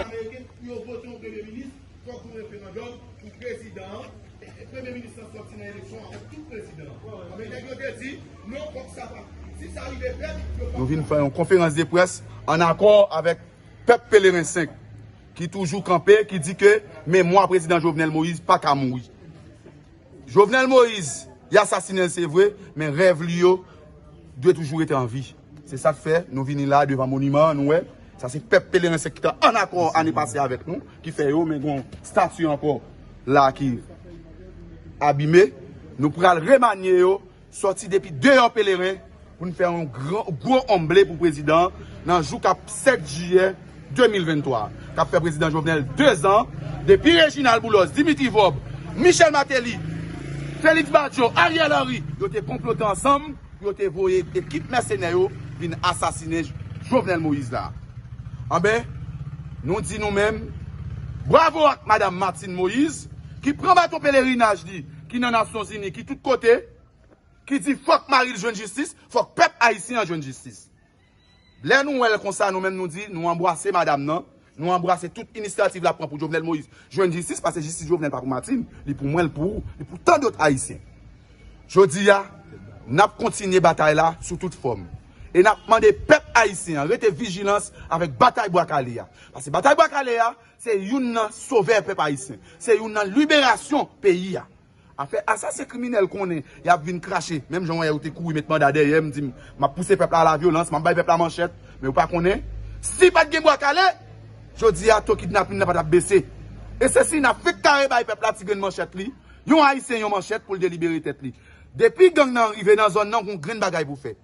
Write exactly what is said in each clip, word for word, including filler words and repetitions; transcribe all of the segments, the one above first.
Ameriken, pou yo vote yon premye minis, fòk yon referandòm pou prezidan an. E premye minis lan sòti nan eleksyon avèk tout prezidan an. Men nèg yo te di, non, fòk sa pa. Si sa rive fèt, yo pa. Nou vin fè yon konferans de près ann akò avèk pèp Pelerin senk, ki toujou kanpe, ki di ke memwa prezidan Jovenel Moïse pa ka mouri. Jovenel Moïse, y asasinen l, se vre, men rèv li yo dwe toujou rete an vi. Se sa k fè nou vini la devan moniman an, nou wè. Sa se pèp Pelerin senk ki t ann akò ane pase avèk nou, ki fè yo, men gon stati ankò la ki abime. Nou pral remanye yo, sòti depi deyò Pelerin, pou n fè yon gran, gwo onble pou prezidan an nan jou k ap sèt jiyè de mil venntwa, k ap fè prezidan Jovenel dezan, depi Reginald Boulos, Dimitri Vorbe, Michel Martelly, Félix Badio, Ariel Henry, yo te konplote ansanm pou yo te voye ekip mèsenè yo vin asasinen Jovenel Moïse la. Anben, nou di nou menm, bravo ak madanm Martine Moïse, ki pran bato pelerinaj li, ki nan Nasyonzini, ki tout kote, ki di fòk mari l jwenn jistis, fòk pèp ayisyen an jwenn jistis. Lè nou wè l konsa, nou menm nou di, nou anbrase madanm nan, nou anbrase tout inisyativ l ap pran pou Jovenel Moïse jwenn jistis, paske jistis Jovenel pa pou Martine, li pou mwen, li pou ou, li pou tan dòt ayisyen. Jodi a, n ap kontinye batay la sou tout fòm. E n ap mande pèp ayisyen an rete vijilans avèk batay Bwa Kale a. Paske batay Bwa Kale a, se youn nan sovè pèp ayisyen. Se youn nan liberasyon peyi a. Afè asasen kriminèl konnen y ap vin krache. Menm jan w wè yo te kouri met manda dèyè m, di m, m ap pouse pèp la a lavyolans, m ap bay pèp la manchèt. Men yo pa konnen, si pa t gen Bwa Kale, jodi a, to kidnapin nan pa t ap bese. E se si n ap fenk kare bay pèp la ti grenn manchèt li, yon ayisyen yon manchèt pou l delibere tèt li. Depi gang nan rive nan zòn nan, gon grenn bagay pou fè.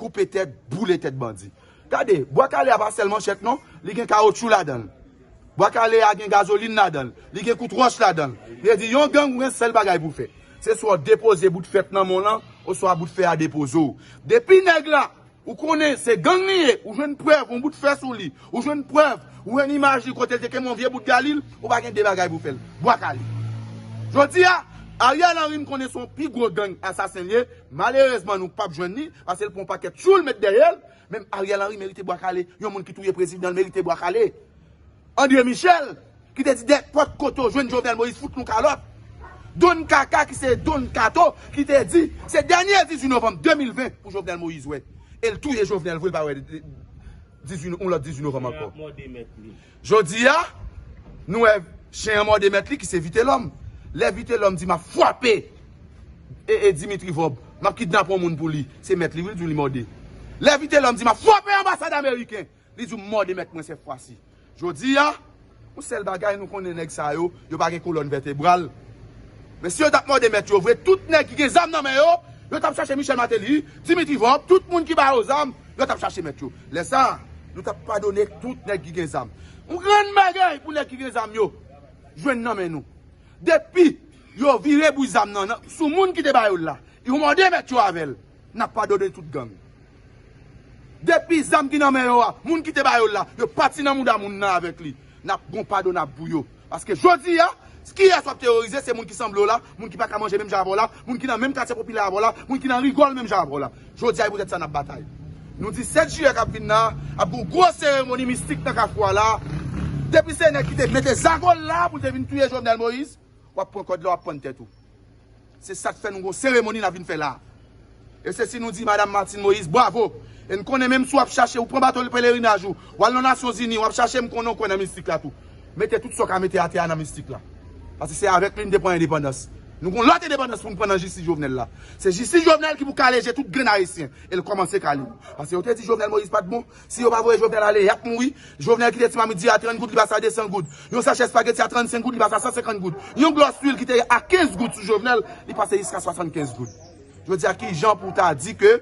Koupe tèt, boule tèt bandi. Gade, Bwa Kale a pa sèl manchèt non, li gen kawotchou ladan l. Bwa Kale a gen gazolin ladan l, li gen kout wòch ladan l. Vle di yon gang ou gen sèl bagay pou fè. Se swa w depoze bout fè nan men w lan, oswa bout fè a depoze w. Depi nèg la, ou konnen se gang li ye, ou jwenn prèv, yon bout fè sou li, ou jwenn prèv, ou jwenn imaj li kote l te kenbe yon vye bout galil, ou pa gen de bagay pou fè l. Bwa Kale. Jodi a, Ariel Henry m konnen se yon pi gwo gang asasen l ye, malerezman nou p ap jwenn li, paske l pran yon pakèt tchoul met dèyè l, menm Ariel Henry merite Bwa Kale, yon moun ki touye prezidan l merite Bwa Kale. André Michel, ki te di nenpòt kote w jwenn Jovenel Moïse fout nou kalòt. Don Kaka, ki se Don Kato, ki te di se dènye dizuit novanm de mil ven pou Jovenel Moïse wè. E l touye Jovenel vre, l pa wè dizuit, yon lòt dizuit novanm ankò. Jodi a, nou wè chen an mòde mèt li ki se Vitelòm. Lè Vitelòm di m ap frape e, e Dimitri Vorbe, m ap kidnape yon moun pou li, se mèt li wi l di w li mòde. Lè Vitelòm di m ap frape anbasad ameriken, li di w m mòde mèt mwen sèt fwa si. Jodi a, yon sèl bagay nou konnen nèg sa yo, yo pa gen kolòn vètebral. Men si yo t ap mòde mèt yo vre, tout nèg ki gen zam nan men yo, yo t ap chache Michel Martelly, Dimitri Vorbe, tout moun ki ba yo zam, yo t ap chache mèt yo. Lè sa a, nou t ap padone tout nèg ki gen zam. Yon grenn bagay pou nèg ki gen zam yo jwenn nan men nou. Depi yo vire bouch zam nan, nan sou moun ki te ba yo l la, yo mòde mèt yo avè l, n ap padone tout gang. Depi zam ki nan men yo a, moun ki te ba yo l la, yo pati nan mouda moun nan avèk li, n ap gon padonab pou yo. Paske jodi a, kiyès w ap teworize? Se moun ki sanble w la, moun ki pa ka manje menm jan avè w la, moun ki nan menm katye popilè avè w la, moun ki nan rigòl menm jan avè w la. Jodi a, e poutèt sa n ap batay. Nou di sèt jiyè k ap vin la, ap gon gwo seremoni mistik nan Kafou a la. Depi se nèg ki te mete zago l la pou l te vin touye Jovenel Moïse, w ap pran kòd la, w ap pann tèt ou. Se sa k fè nou gon seremoni n ap vin fè la. E se si nou di Madanm Martine Moïse, bwavo. E n konnen menm si w ap chache, ou pran bato pelerinaj ou, w al nan Nasyonzini, w ap chache, m konnen w kwè nan mistik la tou. Mete tout sa w ka mete atè a nan mistik la. Paske se avèk li n te pran endepandans. Nou gon lòt endepandans pou n pran nan jistis Jovenel la. Se jistis Jovenel ki pou kale je tout grenn ayisyen. E l kòmanse kale nou. Paske yo te di Jovenel Moïse pa t bon. Si yo pa voye Jovenel ale, y ap mouri. Jovenel kite ti mamit diri a trant goud, li pase a de san goud. Yon sachè espageti a trannsenk goud, li pase a san senkant goud. Yon glòs lwil ki te a kenz goud sou Jovenel, li pase jiska swasannkenz goud. Jodi a, ki jan pou w ta di ke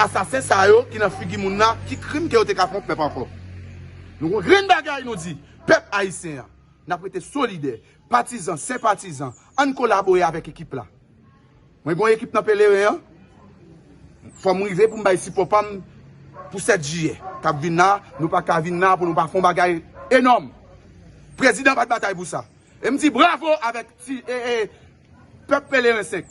asasen sa yo ki nan figi moun nan, ki krim ke yo te ka fè yon pèp ankò? Nou gon grenn bagay nou di, pèp ayisyen an, n ap rete solidè, patizan, senpatizan, ann kolabore avèk ekip la. Mwen gon ekip nan Pelerin an, fò m rive pou m bay sipò pa m pou sèt jiyè k ap vin la, nou pa ka vin la pou nou pa fè yon bagay enòm. Prezidan pa t batay pou sa. E m di bravo avèk ti, e, e, pèp Pelerin senk,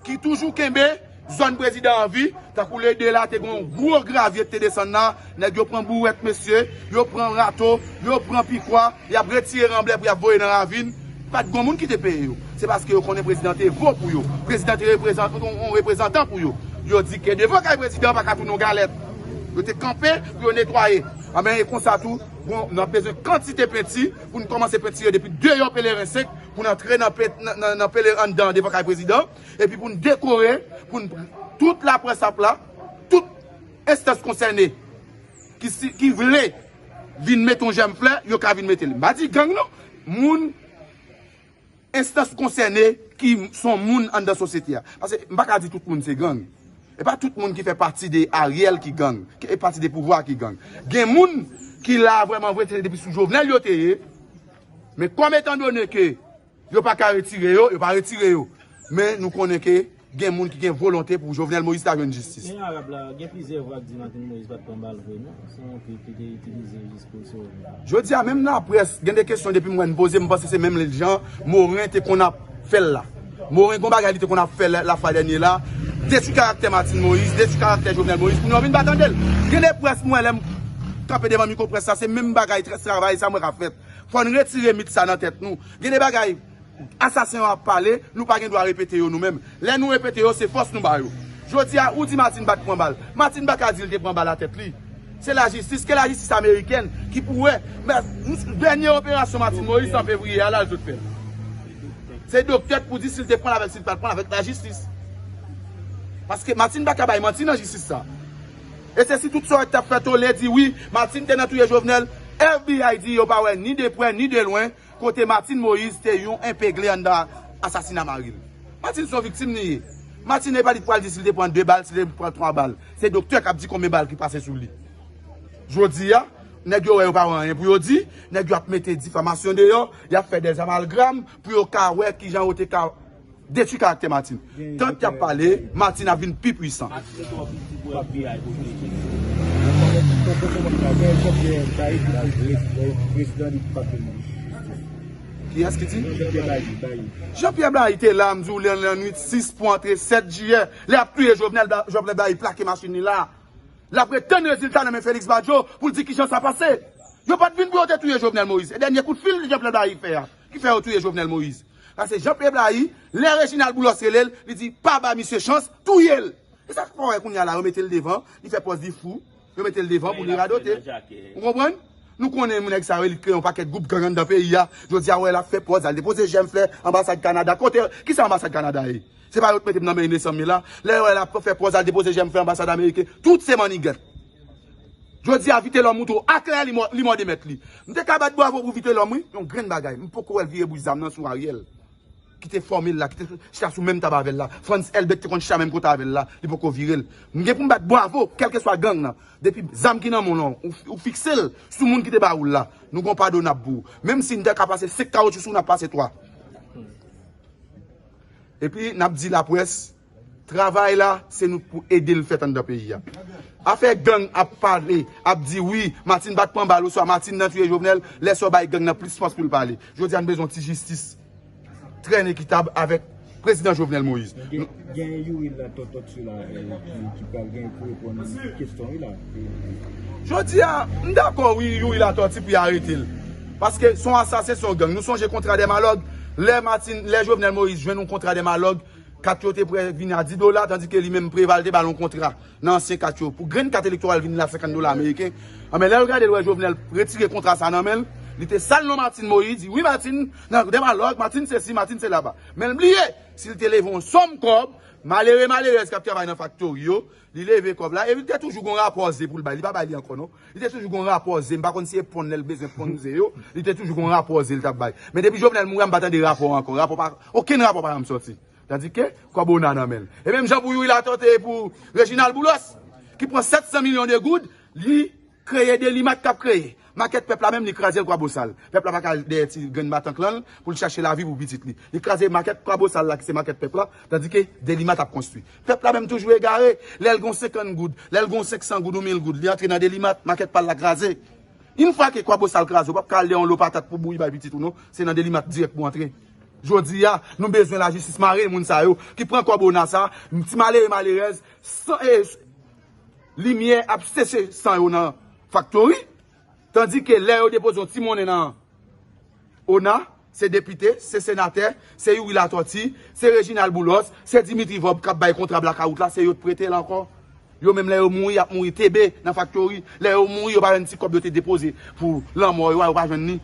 ki toujou kenbe Zòn prezidan anvi, tankou Lede la, te gen yon gwo gravye ki te desann la, nèg yo pran bouwèt, mesye, yo pran rato, yo pran pikwa, y ap retire ranblè pou y ap voye nan ravin. Pa t gen moun ki te peye yo. Se paske yo konnen prezidan te vo pou yo. Prezidan te reprezant-, yon, yon reprezantan pou yo. Yo di ke devan kay prezidan pa ka tounen yon galèt. Yo te kanpe pou yo netwaye. Anben, e konsa tou, bon, n ap bezwen kantite penti pou n kòmanse pentire depi deyò Pelerin senk pou n antre nan, pe- nan, nan, nan Pelerin anndan devan kay prezidan. Epi pou n dekore, pou n, tout laprès ap la, tout enstans konsène ki, si- ki vle vin mete yon jèm flè, yo ka vin mete l. M pa di gang non, moun, enstans konsène ki son moun anndan sosyete a. Paske m pa ka di tout moun se gang. E pa tout moun ki fè pati de Ariel ki gang, ki fè pati de pouvwa ki gang. Gen moun ki la vrèman vre, se depi sou Jovenel yo te ye. Men kòm etandone ke yo pa ka retire yo, yo pa retire yo. Men nou konnen ke gen moun ki gen volonte pou Jovenel Moïse ta jwenn jistis. Men Arab la, gen plizyè vwa k di Martine Moïse pa t pran bal vre non. Se yon trik ki te itilize jis pou sove. Jodi a, menm laprès, gen de kesyon depi m wè n poze, m panse se menm jan Morin te konn ap fè l la. Morin gon bagay li te konn ap fè la, lafwa dènye la. Detwi karaktè Martine Moïse, detwi karaktè Jovenel Moïse, pou nou vin pa tande l. Gen de près m wè lè m kanpe devan mikwo près la, se menm bagay, trè travay sa m wè k ap fèt. Fò n retire mit sa nan tèt nou. Gen de bagay, asasen yo ap pale, nou pa gen dwa repete yo nou menm. Lè nou repete yo, se fòs nou ba yo. Jodi a, ou di Martine pa t pran bal. Martine pa ka di l te pran bal a tèt li. Se lajistis, ke lajistis amerikèn ki pou wè. Men, dènye operasyon Martine Moïse an fevriye a, la l sot fè l. Se doktè k pou di si l te pran l avèk, si l pa t pran l avèk lajistis. Paske Martine pa ka bay manti nan jistis sa. E se si tout sa w wè k t ap fèt, ou le di wi, Martine te nan touye Jovenel, F B I di yo pa wè ni de prè ni de lwen kote Martine Moïse te yon enpegle anndan asasina mari l. Martine se yon viktim li ye. Martine e pa li k pral di si l te pran de bal, si l te pran twa bal. Se doktè k ap di konbyen bal ki pase sou li. Jodi a, nèg yo wè yo pa wè anyen pou yo di, nèg yo ap mete difamasyon deyò, y ap fè dè amalgam pou yo ka wè kijan yo te ka detwi karaktè Martine. Tan k ap pale, Martine ap vin pi pwisan. F B I pwoteje. Kiyès ki di? Jean Pierre Bailly te la, m di w, lè lannwit sis pou antre sèt jiyè, lè y ap touye Jovenel, Jean Pierre Bailly plake machin li la. L ap ret tann rezilta nan men Félix Badio pou l di kijan sa pase. Yo pa t vin pou yo te touye Jovenel Moïse. E dènye kout fil Jean Pierre Bailly fè a, ki fè yo touye Jovenel Moïse. Paske Jean Pierre Bailly, lè Reginald Boulos rele l, li di pa ba misye chans, touye l. E sa k fè w wè kounye a la, yo mete l devan, li fè pòz li fou, yo mete l devan pou li radote. Ou konprann? Nou konnen moun nèg sa yo, li kreye yon pakèt gwoup gang anndan peyi a. Jodi a, wè l ap fè pòz, al depoze jèm flè anbasad Kanada. Kote, kisa anbasad Kanada ye? Se pa yo k mete m nan men Ine San Mil la. Lè yo wè l ap fè pòz al depoze jèm flè anbasad ameriken, tout se mannigèt. Jodi a, Vitelòm moutre w aklè li mò-, li mòde mèt li. M te ka bat bravo pou Vitelòm, wi. Yon grenn bagay. M poko wè l vire bouch zam nan sou Ariel. Ki te fòme l la, ki te chita sou menm tab avè l la. Frantz Elbé te konn chita menm kote avè l la. Li poko vire l. M gen pou m bat bravo, kèlkeswa gang nan. Depi zam ki nan men w lan, ou, ou fikse l sou moun ki te ba ou l la. Nou gon padonab pou ou. Menm si n te ka pase senk kawotchou sou ou, n ap pase twa. Epi, n ap di laprès, travay la, se nou k pou ede l fèt anndan peyi a. Afè gang ap pale, ap di wi, Martine pa t pran bal, oswa Martine nan touye Jovenel, lè sa w bay gang nan plis fòs pou l pale. Jodi a, n bezwen yon ti jistis trè ekitab avèk prezidan Jovenel Moïse. Gen, gen Youri Latortue sou la, eh, ki, ki pral gen pou reponn kesyon wi la. Jodi a, m dakò wi, Youri Latortue pou y arete l. Paske se yon asasen, se yon gang. Nou sonje kontra dè malòg, lè Martine, lè Jovenel Moïse jwenn yon kontra dè malòg, kat yo te prè vin a dis dola, tandike li menm Preval te ba l yon kontra nan ansyen kat yo. Pou grenn kat elektoral vin la senkant dola ameriken. Anben, lè l gade l wè Jovenel retire kontra sa nan men l, li te sal non Martine Moïse, di wi Martine, nan dè malòg, Martine sesi, Martine sela. Men l bliye, si l te leve yon sòm kòb, malere, malerèz k ap travay nan faktori yo, li leve kòb la, epi li te toujou gon rapò ze pou l bay, li pa bay li ankò non. Li te toujou gon rapò ze, m pa konn si e ponn lè l bezwen ponn ze yo, li te toujou gon rapò ze l t ap bay. Men depi Jovenel mouri a, m pa tande rapò ankò, rapò pa, okenn rapò pa janm sòti. Tandike, kòb ona nan men l. E menm jan pou Youri Latortue e pou Reginald Boulos, ki pran sèt san milyon de goud, li kreye Delimat k ap kreye. Makèt pèp la menm, li kraze l kwabosal. Pèp la pa ka al dèyè ti grenn batanklan l pou l chache lavi pou pitit li. Li kraze makèt kwabosal la, ki se makèt pèp la, tandike Delimat ap konstwi. Pèp la menm toujou egare. Lè l gon senkant goud, lè l gon senk san goud ou mil goud, li antre nan Delimat, makèt pa l la kraze. Yon fwa ke kwabosal kraze, ou p ap ka al dèyè yon lo patat pou bouyi bay pitit ou non. Se nan Delimat dirèk pou antre. Jodi a, nou bezwen lajistis mare moun sa yo ki pran kòb ona sa, ti malere malerèz, san, e, limyè ap seche san yo nan faktori, tandike lè yo depoze yon ti monnen nan ona, se depite, se senatè, se Youri Latòti, se Reginald Boulos, se Dimitri Vorbe k ap bay kontra blakawout la, se yo t prete l ankò. Yo menm lè yo mouri, y ap mouri tebe nan faktori. Lè yo mouri, yo pa jwenn ti kòb yo te depoze pou lanmò yo a, yo pa jwenn ni.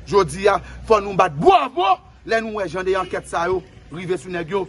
Jodi a, fò nou bat bravo lè nou wè jan de ankèt sa yo rive sou nèg yo.